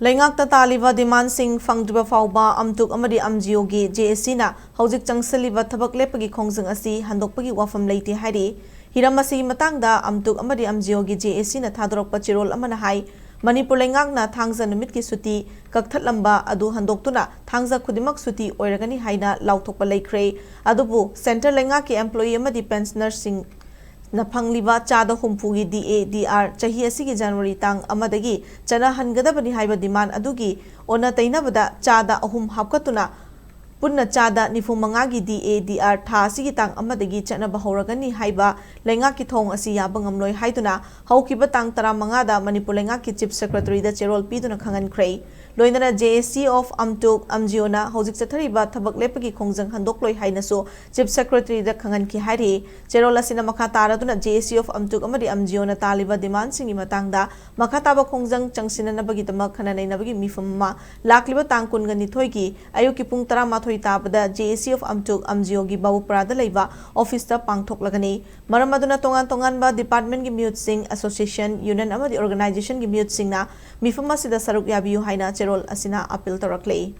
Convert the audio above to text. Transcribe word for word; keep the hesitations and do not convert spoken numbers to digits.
ꯂꯩꯉꯥꯛꯇ ꯇꯥꯜꯂꯤꯕ ꯗꯤꯃꯥꯟꯁꯤꯡ ꯐꯪꯗ꯭ꯔꯤꯕ ꯐꯥꯎꯕ ꯑꯝꯇꯨꯛ ꯑꯃꯗꯤ ꯑꯝꯖꯤꯑꯣꯒꯤ ꯖꯦ ꯑꯦ ꯁꯤꯅ ꯍꯧꯖꯤꯛ ꯆꯪꯁꯤꯜꯂꯤꯕ ꯊꯕꯛ ꯂꯦꯞꯄꯒꯤ ꯈꯣꯡꯖꯪ ꯑꯁꯤ ꯍꯟꯗꯣꯛꯄꯒꯤ ꯋꯥꯐꯝ ꯂꯩꯇꯦ ꯍꯥꯏꯔꯤ꯫ ꯍꯤꯔꯝ ꯑꯁꯤꯒꯤ ꯃꯇꯥꯡꯗ ꯑꯝꯇꯨꯛ ꯑꯃꯗꯤ ꯑꯝꯖꯤꯑꯣꯒꯤ ꯖꯦ ꯑꯦ ꯁꯤꯅ ꯊꯥꯗꯣꯔꯛꯄ ꯆꯦꯔꯣꯜ ꯑꯃꯅ ꯍꯥꯏ, ꯃꯅꯤꯄꯨꯔ ꯂꯩꯉꯥꯛꯅ ꯊꯥꯡꯖ ꯅꯨꯃꯤꯠꯀꯤ ꯁꯨꯇꯤ ꯀꯛꯊꯠꯂꯝꯕ ꯑꯗꯨ ꯍꯟꯗꯣꯛꯇꯨꯅ ꯊꯥꯡꯖ ꯈꯨꯗꯤꯡꯃꯛ ꯁꯨꯇꯤ ꯑꯣꯏꯔꯒꯅꯤ ꯍꯥꯏꯅ ꯂꯥꯎꯊꯣꯛꯄ ꯂꯩꯈ꯭ꯔꯦ꯫ ꯑꯗꯨꯕꯨ ꯁꯦꯟꯇꯔ ꯂꯩꯉꯥꯛꯀꯤ ꯑꯦꯝꯄ꯭ꯂꯣꯌꯤ ꯑꯃꯗꯤ ꯄꯦꯟꯁꯅꯔꯁꯤꯡ ꯅ ꯐꯪꯂꯤꯕ ꯆꯥꯗ ꯍꯨꯝꯐꯨꯒꯤ ꯗꯤ ꯑꯦ ꯗꯤ ꯑꯥꯔ ꯆꯍꯤ ꯑꯁꯤꯒꯤ ꯖꯅꯋꯥꯔꯤ ꯇꯥꯡ ꯑꯃꯗꯒꯤ ꯆꯠꯅꯍꯟꯒꯗꯕꯅꯤ ꯍꯥꯏꯕ ꯗꯤꯃꯥꯟ ꯑꯗꯨꯒꯤ ꯑꯣꯟꯅ ꯇꯩꯅꯕꯗ ꯆꯥꯗ ꯑꯍꯨꯝ ꯍꯥꯞꯀꯠꯇꯨꯅ ꯄꯨꯟꯅ ꯆꯥꯗ ꯅꯤꯐꯨ ꯃꯉꯥꯒꯤ ꯗꯤ ꯑꯦ ꯗꯤ ꯑꯥꯔ ꯊꯥ ꯑꯁꯤꯒꯤ ꯇꯥꯡ ꯑꯃꯗꯒꯤ ꯆꯠꯅꯕ ꯍꯧꯔꯒꯅꯤ ꯍꯥꯏꯕ ꯂꯩꯉꯥꯛꯀꯤ ꯊꯧꯑꯣꯡ ꯑꯁꯤ ꯌꯥꯕ ꯉꯝꯂꯣꯏ ꯍꯥꯏꯗꯨꯅ ꯍꯧꯈꯤꯕ ꯇꯥꯡ ꯇꯔꯥꯃꯉꯥꯗ ꯃꯅꯤꯄꯨꯔ ꯂꯩꯉꯥꯛꯀꯤ ꯆꯤꯐ ꯁꯦꯀ꯭ꯔꯦꯇꯔꯤꯗ ꯆꯦꯔꯣꯜ ꯄꯤꯗꯨꯅ ꯈꯪꯍꯟꯈ꯭ꯔꯦ꯫ ꯂꯣꯏꯅꯅ ꯖꯦ ꯑꯦ ꯁꯤ ꯑꯣꯐ ꯑꯝꯇꯨꯛ ꯑꯝꯖꯤꯑꯣꯅ ꯍꯧꯖꯤꯛ ꯆꯠꯊꯔꯤꯕ ꯊꯕꯛ ꯂꯦꯞꯄꯒꯤ ꯈꯣꯡꯖꯪ ꯍꯟꯗꯣꯛꯂꯣꯏ ꯍꯥꯏꯅꯁꯨ ꯆꯤꯐ ꯁꯦꯀ꯭ꯔꯦꯇꯔꯤꯗ ꯈꯪꯍꯟꯈꯤ ꯍꯥꯏꯔꯤ꯫ ꯆꯦꯔꯣꯜ ꯑꯁꯤꯅ ꯃꯈꯥ ꯇꯥꯔꯗꯨꯅ ꯖꯦ ꯑꯦ ꯁꯤ ꯑꯣꯐ ꯑꯝꯇꯨꯛ ꯑꯃꯗꯤ ꯑꯝꯖꯤꯑꯣꯅ ꯇꯥꯜꯂꯤꯕ ꯗꯤꯃꯥꯟꯁꯤꯡꯒꯤ ꯃꯇꯥꯡꯗ ꯃꯈꯥ ꯇꯥꯕ ꯈꯣꯡꯖꯪ ꯆꯪꯁꯤꯟꯅꯅꯕꯒꯤ ꯃꯤꯐꯝ ꯑꯃ ꯂꯥꯛꯂꯤꯕ ꯇꯥꯡ ꯀꯨꯟꯒ ꯅꯤꯊꯣꯏꯒꯤ ꯑꯌꯨꯛꯀꯤ ꯄꯨꯡ ꯇꯔꯥꯃꯥꯊꯣꯏ ꯇꯥꯕꯗ ꯖꯦ ꯑꯦ ꯁꯤ ꯑꯣꯐ ꯑꯝꯇꯨꯛ ꯑꯝꯖꯤꯑꯣꯒꯤ ꯕꯥꯕꯨꯄꯨꯔꯥꯗ ꯂꯩꯕ ꯑꯣꯐꯤꯁꯇ ꯄꯥꯡꯊꯣꯛꯂꯒꯅꯤ꯫ ꯃꯔꯝ ꯑꯗꯨꯅ ꯇꯣꯉꯥꯟ ꯇꯣꯉꯥꯟꯕ ꯗꯤꯄꯥꯔꯠꯃꯦꯟꯒꯤ ꯃꯤꯍꯨꯠꯁꯤꯡ, ꯑꯦꯁꯣꯁꯤꯌꯦꯁꯟ, ꯌꯨꯅꯤꯌꯟ ꯑꯃꯗꯤ ꯑꯣꯔꯒꯅꯥꯏꯖꯦꯁꯟꯒꯤ ꯃꯤꯍꯨꯠꯁꯤꯡꯅ ꯃꯤꯐꯝ ꯑꯁꯤꯗ ꯁꯔꯨꯛ ꯌꯥꯕꯤꯌꯨ ꯍꯥꯏꯅ ꯆꯦꯔꯣꯜ ꯑꯁꯤꯅ ꯑꯥꯄꯤꯜ ꯇꯧꯔꯛꯂꯤ꯫